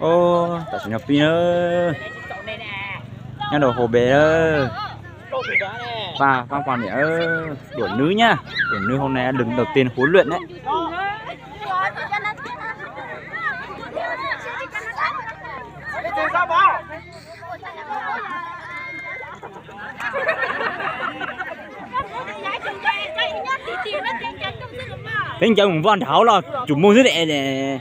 Ub, tam sim no pib na, nyob rau hauv pes na, Paj, Paj poj niam, đuổi nữ nhá, đuổi nữ hôm nay đứng đầu tiên huấn luyện đấy. Peb ncaws mus vaj nram hauv los tsum mus xwb es.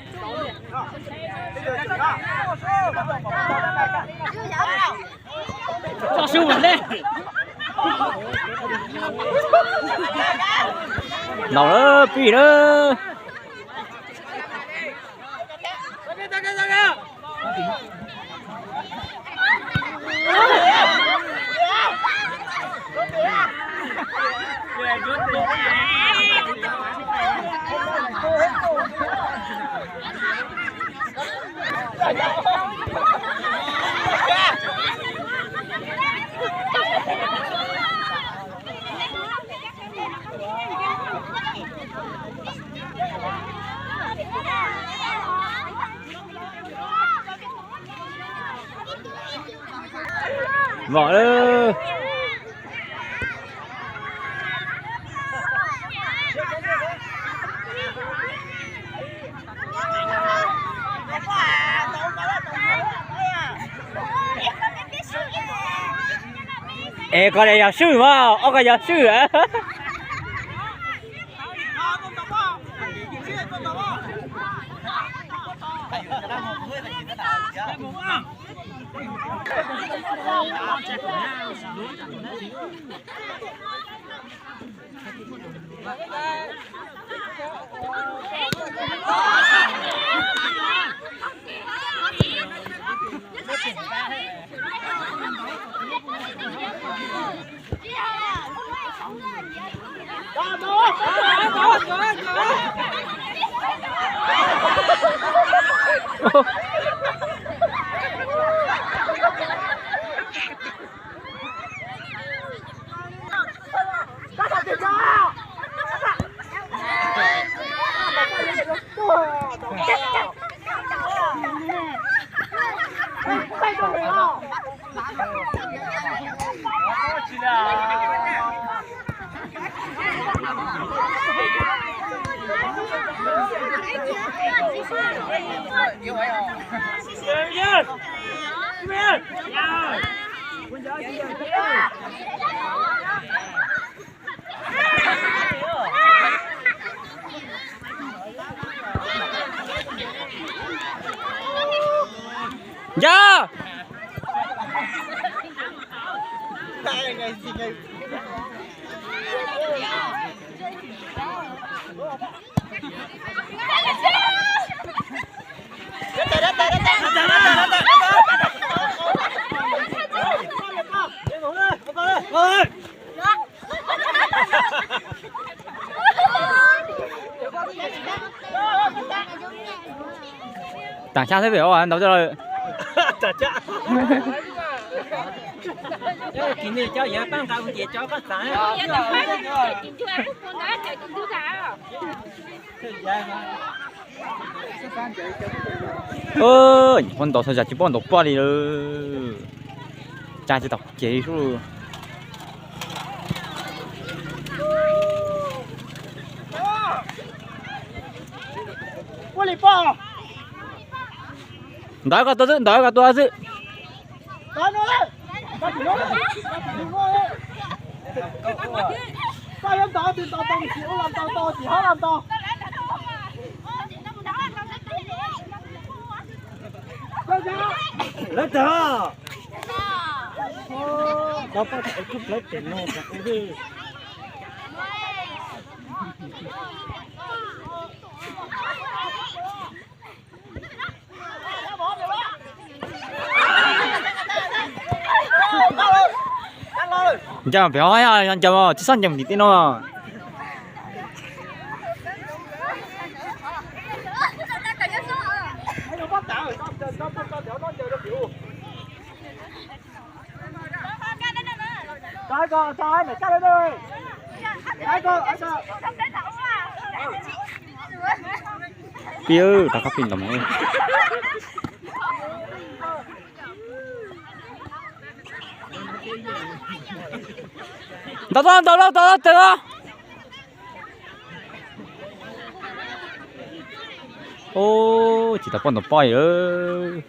Ntaus lawm pib lawm. Vọt lawm. Es koj yog swj mas, ob koj yog swj. Ncaj. Tam xyab xwb pem ua ntau coj lawm. Nyuam qhuav ntaus txhua yam tsis paub ntaus poj li lawm. Tsa tsis tau kev li sub. Ntawd koj tua xwb, ntawd koj tua xwb. Lawv tag. Tau poj thaum ub plawv pem no thaum ub. Ncaws pem hov, ncaws tsis txhob ncaws tim tej no. Pib, rov qab pib ntau mus. Ntaus tau, ntaus tau, ntaus tau, tawm tau. Ub, tsis tau poj ntaus poj li.